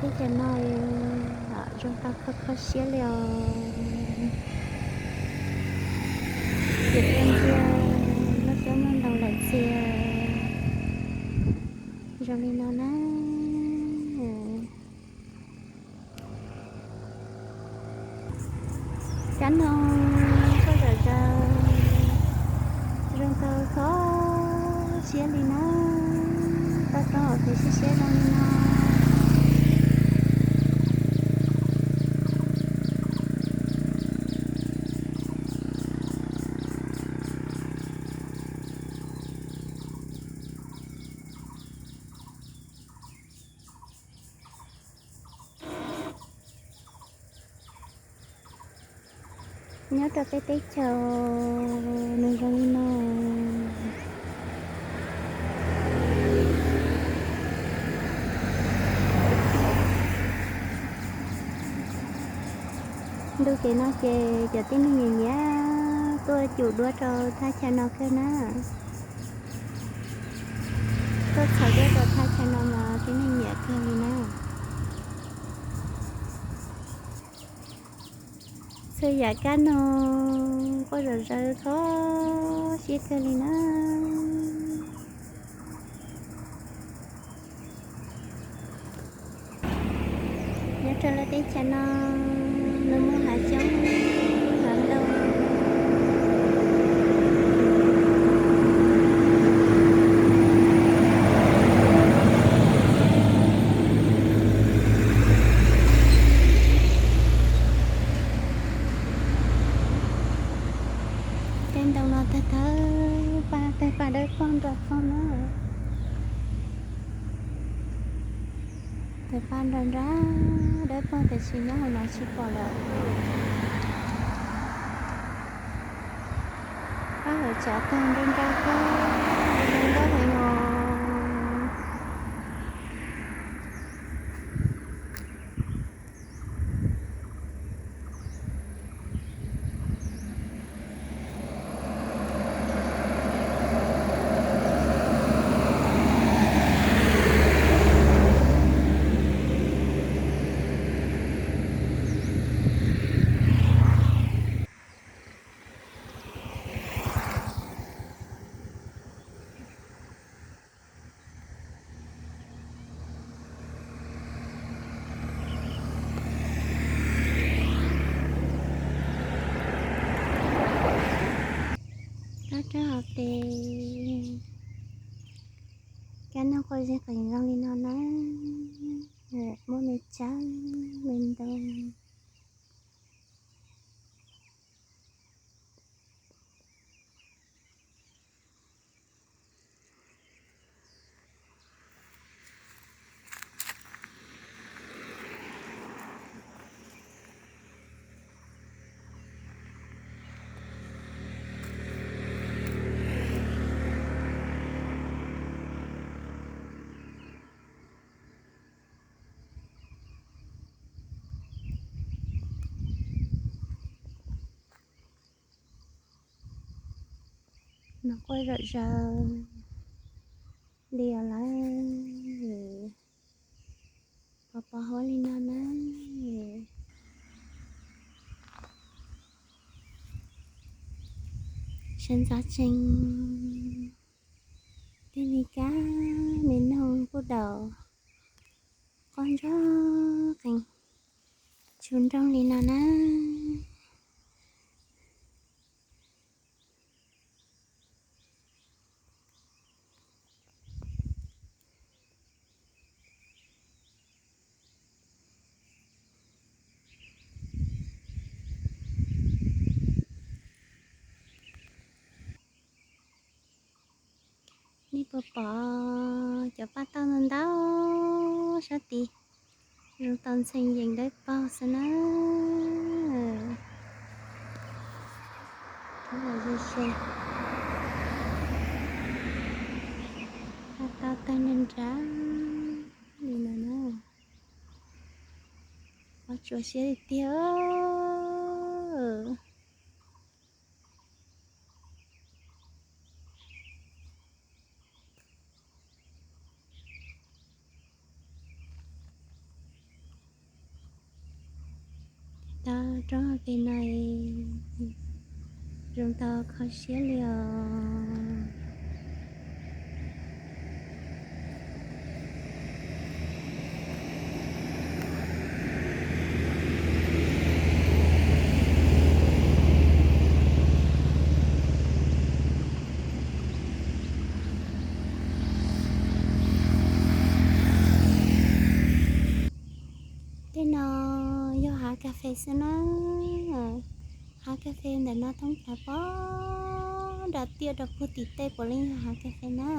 Teb chaws no zoo tau kho kho siab li os. Ces tuaj ntsia lub roob muaj ntoo lawm txias zoo li no na. Kab noog koj zom zaws zoo tau kho siab li na. Tau rau hauv kev siab siab zoo li no. Nyob rau peb teb chaws nws zoo li no. Ntu kev no ces cov tib neeg nyiam nyiam tuaj cum duab rau thaj chaw no kawg na. Tuaj txhos duab rau thaj chaw no mas tib neeg nyiam kawg li na. Txhua yam kab noog quaj zom zaws kho siab kawg li na. Nyob rau lub teb chaws no, nws muaj hav xyoob hav ntoo. Tej ntoo no tawg tawg paj, tawg paj dawb paug nrog pog na. Tawg paj nrog nrab dawb paug tiam sis nyob hauv no tsis pom lawm. Paj hauv tsav tawg nrab nrab kawg, zoo nkauj heev os. Rab rab hauv pes, kab noog quaj zeeg qees zoo li no na, muaj me tsawb me ntoo. Nws quaj zom zaws li os lawm. Pos pos huab li no na. Sawv ntxov tsees, tej me kab me noog kuj daus quaj nrog qees tshuv nroog li no na. Nej puas pom cov paj tauj ntau ntau sab tid, zoo tau ntxhee yees dawb paug xwb na. Zoo se, paj tauj tawg nrab nrab li no na. Qhov tsuas siab tiag tiag. Tau roob hauv pes no zoo tau kho siab li os. Tej no yog hav kas fes xwb na. Hav kas fes ntawm no thoob plaws pog nram tiaj rau puag tim tej puav leej yog hav kas fes na.